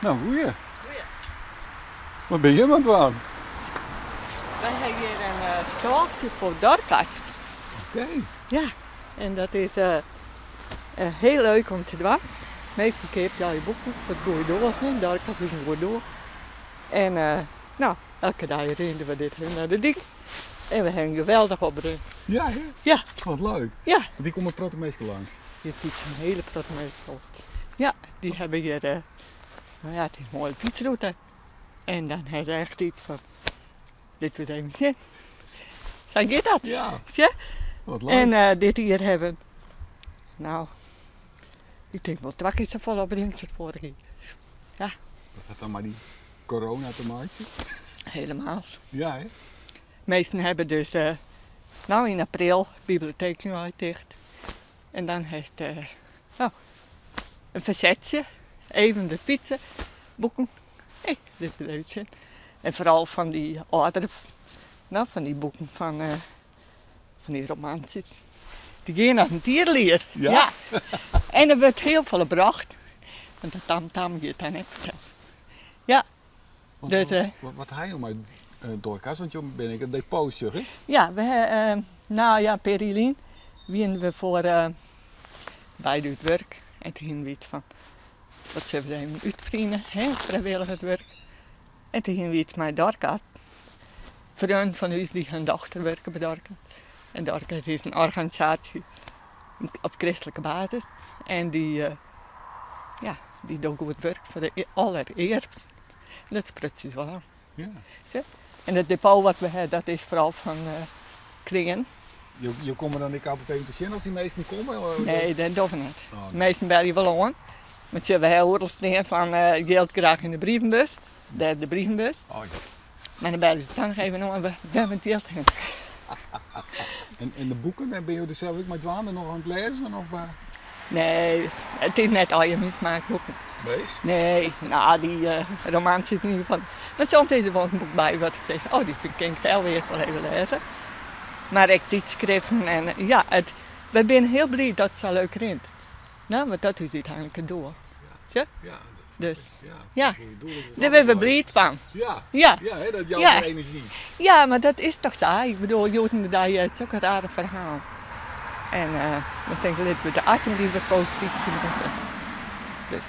Nou, goeie. Goeie. Wat binne jim oan it dwaan? Wy ha hjir in stâltsje foar Dorcas. Oké. Ja, en dat is hiel leuk om te dwaan. Minsken keapje al je boeken foar it goede doel. Dorcas is in goed doel. En no, elke dei rinne we dit nei de dyk. En we ha in geweldich opbringst. Ja, hè? Ja. Wat leuk. Ja. Want dy komme in protte minsken langs. Hjir fytse in hiele protte minsken langs. Ja, dy hawwe hjir, no ja, it is in moaie fytsrûte. En dan ha se echt yts fan, lit we it even sjen. Sa giet dat. Ja. Sjoch? Wat leuk. En dit jier ha we, no, ik tink wol twa kear safolle opbringst as foarich jier. Ja. Dat hat dan mei dy corona te meitsjen? Helemaal. Ja, hè? Minsken hawwe dus no yn april biblioteek nu ticht. En dan hast no, in fersetsje, even de fytsen, boeken. Hé, dit is even sjen. En foaral fan dy âldere, no, fan dy boeken fan, fan dy romantsjes. Dy gean as in tierelier. Ja? Ja. En der wurdt hiel folle brocht. Want de tamtam giet dan ek fansels. Ja. Want Dus, eh, wat ha jo mei Dorcas? Want jo binne ek in depot, sjoch ik. Ja, we ha, no ja, in pear jier lyn wiene we foar beide út wurk. En toen hiene we yts fan, wat sille we even útfine, hè, frijwilligerswurk. En toen hiene we yts mei Dorcas. Freonen fan ús dy hun dochter wurke by Dorcas. En Dorcas is in organisaasje op kristlike basis. En dy, ja, dy docht goed wurk foar de allerearmsten. En dat spruts ús wol oan. Ja. En it depot wat we ha, dat is foaral fan klean. Jo komme dan ek altyd even te sjen as dy minsken komme? Nee, dat dogge we net. Oh, De measten belje wol oan. Want sjoch, we ha oeral stean fan jild graach yn de brievenbus. Dêr de brievenbus. Oh, ja. Mar dan belje se dan noch even oan, wêr moat it jild hinne? En de boeken, dêr binne jo der sels ek mei dwaande, noch oan it lêzen? Of? Nee, it is net allegear myn smaak boeken. Nee? Nee, no dy romantsjes yn ieder gefal. Mar soms is der wol in boek by wat ik sis, oh dy kin ik sels earst wol even lêze. Mar ek tydskriften en ja, it, wy binne hiel bliid dat it sa leuk rint. No, want dat is úteinlik it doel. Ja, ja, dat Dus, ja. ja. Doel is it Dêr binne we altyd bliid fan. Ja. Ja. Ja, hè, dat jout Ja. wer enerzjy. Ja, mar dat is toch sa? Ik bedoel, hjoed yn de dei hearst sokke rare ferhalen. En dan tink ik, litte we de alsjeblieft wat posityfs yn. Dus.